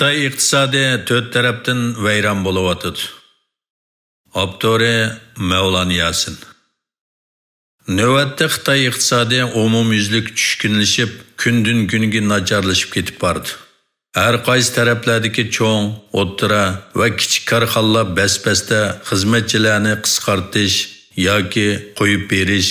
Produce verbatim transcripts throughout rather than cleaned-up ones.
خىتاي ئىقتىسادى تۆت تەرەپتىن ۋەيران بولۇۋاتىدۇ. ئاپتورى مەۋلان ياسىن. نۆۋەتتە خىتاي ئىقتىسادى ئومۇميۈزلۈك چۈشكۈنلىشىپ، كۈندىن-كۈنگە ناچارلىشىپ كېتىپ بارىدۇ. ھەر قايسى تەرەپلەردىكى چوڭ، ئوتتۇرا ۋە كىچىك كارخانىلار بەس-بەستە خىزمەتچىلەرنى قىسقارتىش ياكى قويۇپ بېرىش،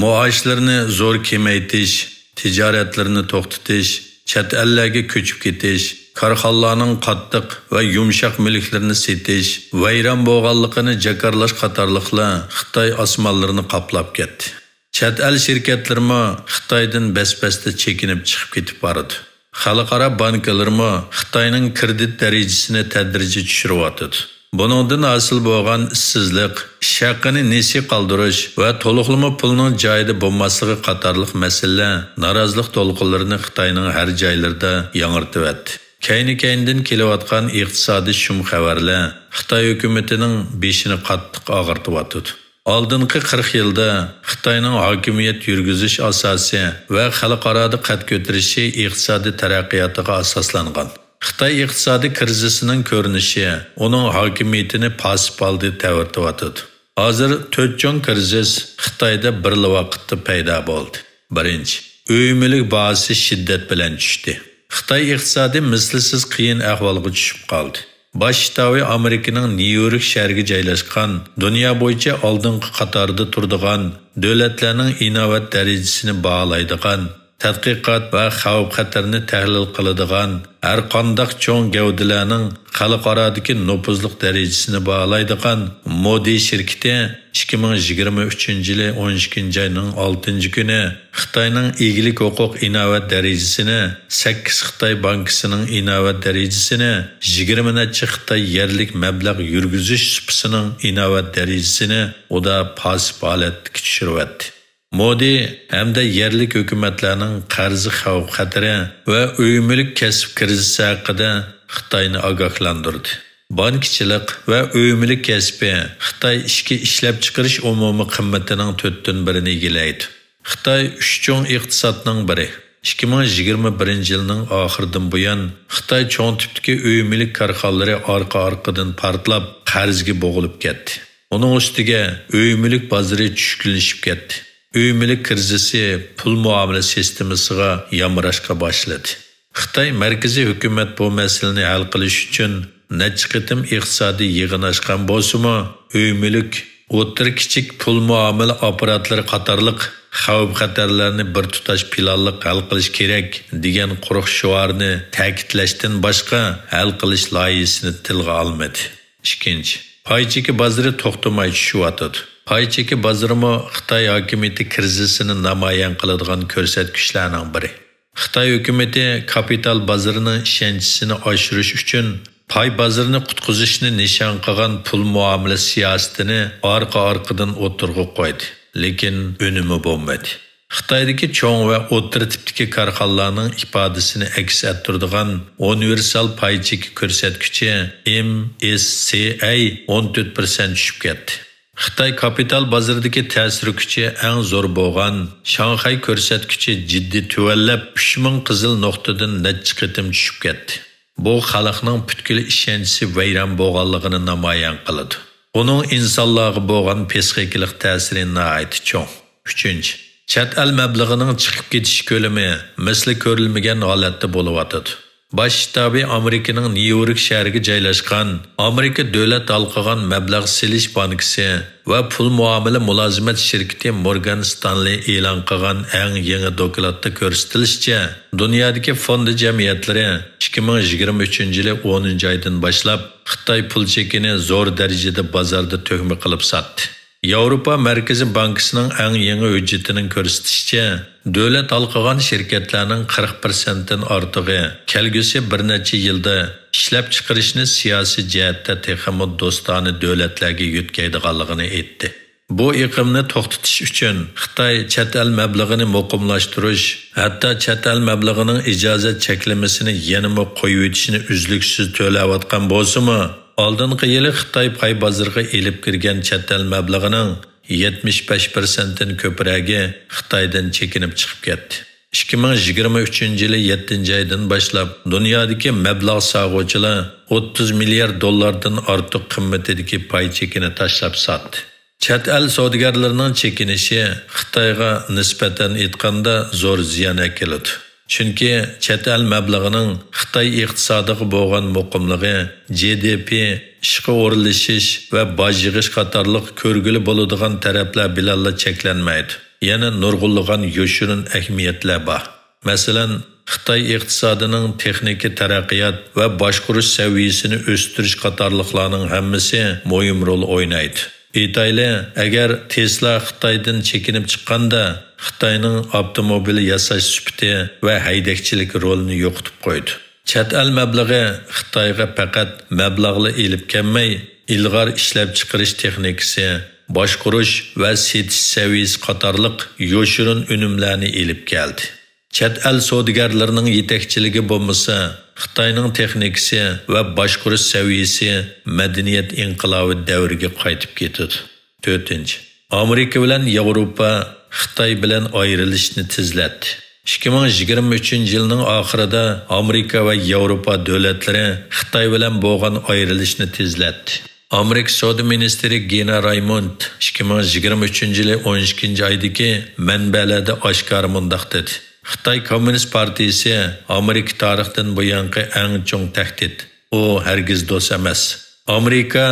مائاشلىرىنى زور كېمەيتىش، تىجارەتلىرىنى توختىتىش، چەت ئەللەرگە كۆچۈپ كېتىش، كارخانىلارنىڭ قاتتىق ۋە يۇمشاق مۈلۈكلىرىنى سېتىش، ۋەيران بولغانلىقىنى جاكارلاش قاتارلىقلار خىتاي ئاسمانلىرىنى قاپلاپ كەتتى. چەت ئەل شىركەتلىرىمۇ خىتايدىن بەس-بەستە چېكىنىپ چىقىپ كېتىپ بارىدۇ. خەلقئارا بانكىلىرىمۇ خىتاينىڭ كىرېدىت دەرىجىسىنى تەدرىجىي چۈشۈرۈۋاتىدۇ. بۇنىڭدىن ھاسىل بولغان ئىشسىزلىق، ئىش ھەققىنى نېسى قالدۇرۇش ۋە تولۇقلىما پۇلنىڭ جايىدا بولماسلىقى قاتارلىق مەسىلىلەر نارازىلىق دولقۇنلىرىنى خىتاينىڭ ھەر جايلىرىدا ياڭرىتىۋەتتى. كەينى-كەينىدىن كېلىۋاتقان ئىقتىسادىي شۇم خەۋەرلەر خىتاي ھۆكۈمىتىنىڭ بېشىنى قاتتىق ئاغرىتىۋاتىدۇ. ئالدىنقى قىرىق يىلدا خىتاينىڭ ھاكىمىيەت يۈرگۈزۈش ئاساسى ۋە خەلقئارادا قەد كۆتۈرۈشى ئىقتىسادىي تەرەققىياتىغا ئاساسلانغان. خىتاي ئىقتىسادىي كىرىزىسىنىڭ كۆرۈنۈشى ئۇنىڭ ھاكىمىيىتىنى پاسىپ ھالدا تەۋرىتىۋاتىدۇ. ھازىر تۆت چوڭ كىرىزىس خىتايدا بىرلا ۋاقىتتا پەيدا بولدى. بىرىنچى، ئۆي مۈلۈك باھاسى شىددەت بىلەن چۈشتى. خىتاي ئىقتىسادى مىسلىسىز قىيىن ئەھۋالغا چۈشۈپ قالدى. باش شتابى ئامېرىكىنىڭ نيۇ يورك شەھىرىگە جايلاشقان، دۇنيا بويىچە ئالدىنقى قاتاردا تۇرىدىغان دۆلەتلەرنىڭ ئىناۋەت دەرىجىسىنى باھالايدىغان، تەتقىقات ۋە خەۋپ-خەتەرنى تەھلىل قىلىدىغان، ھەر قانداق چوڭ گەۋدىلەرنىڭ خەلقئارادىكى نوپۇزلۇق دەرىجىسىنى باھالايدىغان مودى شىركىتى ئىككى مىڭ يىگىرمە ئۈچىنچى يىلى ئون ئىككىنچى ئاينىڭ ئالتىنچى كۈنى خىتاينىڭ ئىگىلىك ھوقۇق ئىناۋەت دەرىجىسىنى، سەككىز خىتاي بانكىسىنىڭ ئىناۋەت دەرىجىسىنى، يىگىرمە نەچچە خىتاي يەرلىك مەبلەغ يۈرگۈزۈش سۇپىسىنىڭ ئىناۋەت دەرىجىسىنى ئۇدا پاسىپ ھالەتتىكى چۈشۈرۈۋەتتى. مودى ھەمدە يەرلىك ھۆكۈمەتلەرنىڭ قەرز خەۋپ-خەتىرى ۋە ئۆي-مۈلۈك كەسىپ كىرىزىسى ھەققىدە خىتاينى ئاگاھلاندۇردى. بانكىچىلىق ۋە ئۆي-مۈلۈك كەسپى خىتاي ئىچكى ئىشلەپچىقىرىش ئومۇمىي قىممىتىنىڭ تۆتتىن بىرىنى ئىگىلەيدۇ. خىتاي ئۈچ چوڭ ئىقتىسادنىڭ بىرى. ئىككى مىڭ يىگىرمە بىرىنچى يىلنىڭ ئاخىرىدىن بۇيان، خىتاي چوڭ تىپتىكى ئۆي-مۈلۈك كارخانىلىرى ئارقا-ئارقىدىن پارتلاپ، قەرزگە بوغۇلۇپ كەتتى. ئۇنىڭ ئۈستىگە ئۆي-مۈلۈك بازىرى چۈشكۈنلىشىپ كەتتى. ئۆي-مۈلۈك كىرىزىسى پۇل مۇئامىلە سىستېمىسىغا يامراشقا باشلىدى. خىتاي مەركىزىي ھۆكۈمەت بۇ مەسىلىنى ھەل قىلىش ئۈچۈن نەچچە قېتىم ئىقتىسادىي يىغىن ئاچقان بولسىمۇ، ئۆي-مۈلۈك، ئوتتۇرا، كىچىك پۇل مۇئامىلە ئاپپاراتلىرى قاتارلىق خەۋپ-خەتەرلەرنى بىر تۇتاش پىلانلىق ھەل قىلىش كېرەك دېگەن قۇرۇق شوئارنى تەكىتلەشتىن باشقا ھەل قىلىش لايىھىسىنى تىلغا ئالمىدى. ئىككىنچى، پاي چېكى بازىرى توختىماي چۈشۈۋاتىدۇ. پاي چېكى بازىرىمۇ خىتاي ھاكىمىيىتى كىرىزىسىنى نامايان قىلىدىغان كۆرسەتكۈچلەرنىڭ بىرى. خىتاي ھۆكۈمىتى كاپىتال بازىرىنىڭ ئىشەنچىسىنى ئاشۇرۇش ئۈچۈن پاي بازىرىنى قۇتقۇزۇشنى نىشان قىلغان پۇل مۇئامىلە سىياسىتىنى ئارقا-ئارقىدىن ئوتتۇرىغا قويدى، لېكىن ئۈنۈمى بولمىدى. خىتايدىكى چوڭ ۋە ئوتتۇرا تىپتىكى كارخانىلارنىڭ ئىپادىسىنى ئەكس ئەتتۈرىدىغان ئۇنىۋېرسال پاي چېكى كۆرسەتكۈچى، ئېم ئېس سى ئەي، ئون تۆت پىرسەنت چۈشۈپ كەتتى. خىتاي كاپىتال بازىرىدىكى تەسىر كۈچى ئەڭ زور بولغان شاڭخەي كۆرسەتكۈچى جىددىي تۆۋەنلەپ، ئۈچ مىڭ قىزىل نۇقتىدىن نەچچە قېتىم چۈشۈپ كەتتى. بۇ خەلقنىڭ پۈتكۈل ئىشەنچىسى ۋەيران بولغانلىقىنى نامايان قىلىدۇ. بۇنىڭ ئىنسانلارغا بولغان پسىخىكىلىق تەسىرى ناھايىتى چوڭ. ئۈچىنچى، چەت ئەل مەبلىغىنىڭ چىقىپ كېتىش كۆلىمى مىسلى كۆرۈلمىگەن ھالەتتە بولۇۋاتىدۇ. باش شتابى ئامېرىكىنىڭ نيۇ يورك شەھىرىگە جايلاشقان ئامېرىكا دۆلەت ھالقىغان مەبلەغ سېلىش بانكىسى ۋە پۇل مۇئامىلە مۇلازىمەت شىركىتى مورگان ستانلى ئېلان قىلغان ئەڭ يېڭى دوكلاتتا كۆرسىتىلىشىچە، دۇنيادىكى فوند جەمئىيەتلىرى ئىككى مىڭ يىگىرمە ئۈچىنچى يىلى ئونىنچى ئايدىن باشلاپ خىتاي پۇل چېكىنى زور دەرىجىدە بازاردا تۆكمە قىلىپ ساتتى. ياۋروپا مەركىزىي بانكىسىنىڭ ئەڭ يېڭى ھۆججىتىنىڭ كۆرسىتىشىچە، دۆلەت ھالقىغان شىركەتلەرنىڭ قىرىق پىرسەنتتىن ئارتۇقى كەلگۈسى بىر نەچچە يىلدا ئىشلەپچىقىرىشنى سىياسىي جەھەتتە تېخىمۇ دوستانە دۆلەتلەرگە يۆتكەيدىغانلىقىنى ئېيتتى. بۇ ئېقىمنى توختىتىش ئۈچۈن خىتاي چەت ئەل مەبلىغىنى مۇقىملاشتۇرۇش، ھەتتا چەت ئەل مەبلىغىنىڭ ئىجازەت چەكلىمىسىنى يەنىمۇ قويۇۋېتىشنى ئۈزلۈكسىز تۆلەۋاتقان بولسىمۇ، ئالدىنقى يىلى خىتاي پاي بازىرىغا ئېلىپ كىرگەن چەت ئەل مەبلىغىنىڭ يەتمىش بەش پىرسەنتتىن كۆپرەكى خىتايدىن چېكىنىپ چىقىپ كەتتى. ئىككى مىڭ يىگىرمە ئۈچىنچى يىلى يەتتىنچى ئايدىن باشلاپ دۇنيادىكى مەبلەغ سالغۇچىلار ئوتتۇز مىليارد دوللاردىن ئارتۇق قىممىتىدىكى پاي چېكىنى تاشلاپ ساتتى. چەت ئەل سودىگەرلىرىنىڭ چېكىنىشى خىتايغا نىسبەتەن ئېيتقاندا زور زىيان ئەكېلىدۇ. چۈنكى چەت ئەل مەبلىغىنىڭ خىتاي ئىقتىسادىغا بولغان مۇقىملىقى، جى دى پى، ئىشقا ئورۇنلىشىش ۋە باج يىغىش قاتارلىق كۆرگىلى بولىدىغان تەرەپلەر بىلەنلا چەكلەنمەيدۇ. يەنە نۇرغۇنلىغان يوشۇرۇن ئەھمىيەتلەر بار. مەسىلەن، خىتاي ئىقتىسادىنىڭ تېخنىكا تەرەققىيات ۋە باشقۇرۇش سەۋىيەسىنى ئۆستۈرۈش قاتارلىقلارنىڭ ھەممىسى مۇھىم رول ئوينايدۇ. ئېيتايلى، ئەگەر تېسلا خىتايدىن چېكىنىپ چىققاندا، خىتاينىڭ ئاپتوموبىل ياساش سۈپىتى ۋە ھەيدەكچىلىك رولىنى يوقىتىپ قويدى. چەت ئەل مەبلىغى خىتايغا پەقەت مەبلەغلا ئېلىپ كەلمەي، ئىلغار ئىشلەپچىقىرىش تېخنىكىسى، باشقۇرۇش ۋە سېتىش سەۋىيەسى قاتارلىق يوشۇرۇن ئۈنۈملەرنى ئېلىپ كەلدى. چەت ئەل سودىگەرلىرىنىڭ يېتەكچىلىكى بولمىسا، خىتاينىڭ تېخنىكىسى ۋە باشقۇرۇش سەۋىيەسى مەدەنىيەت ئىنقىلابى دەۋرىگە قايتىپ كېتىدۇ. تۆتىنچى، ئامېرىكا بىلەن ياۋروپا خىتاي بىلەن ئايرىلىشنى تېزلەتتى. ئىككى مىڭ يىگىرمە ئۈچىنچى يىلنىڭ ئاخىرىدا ئامېرىكا ۋە ياۋروپا دۆلەتلىرى خىتاي بىلەن بولغان ئايرىلىشنى تېزلەتتى. ئامېرىكا سودا مىنىستىرى گېنا رايموند ئىككى مىڭ يىگىرمە ئۈچىنچى يىلى ئون ئىككىنچى ئايدىكى مەنبەلەردە ئاشكارا مۇنداق دېدى: «خىتاي كوممۇنىست پارتىيىسى ئامېرىكا تارىختىن بۇيانقى ئەڭ چوڭ تەھدىت. ئۇ ھەرگىز دوست ئەمەس.» ئامېرىكا،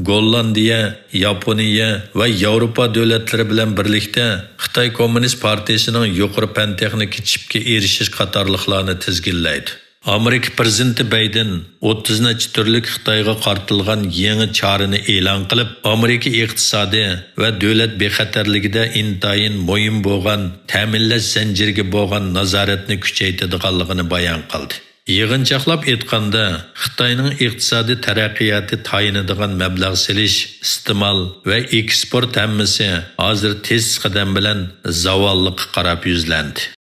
گوللاندىيە، ياپونىيە ۋە ياۋروپا دۆلەتلىرى بىلەن بىرلىكتە خىتاي كوممۇنىست پارتىيىسىنىڭ يۇقىرى پەن تېخنىكا چىپكە ئېرىشىش قاتارلىقلارنى تىزگىنلەيدۇ. ئامېرىكا پىرېزىدېنتى بايدېن ئوتتۇز نەچچە تۈرلۈك خىتايغا قارىتىلغان يېڭى چارىنى ئېلان قىلىپ، ئامېرىكا ئىقتىسادى ۋە دۆلەت بىخەتەرلىكىدە ئىنتايىن مۇھىم بولغان تەمىنلەش زەنجىرىگە بولغان نازارەتنى كۈچەيتىدىغانلىقىنى بايان قىلدى. يىغىنچاقلاپ ئېيتقاندا، خىتاينىڭ ئىقتىسادىي تەرەققىياتى تايىنىدىغان مەبلەغ سېلىش، ئىستېمال ۋە ئېكسپورت ھەممىسى ھازىر تېز قەدەم بىلەن زاۋاللىققا قاراپ يۈزلەندى.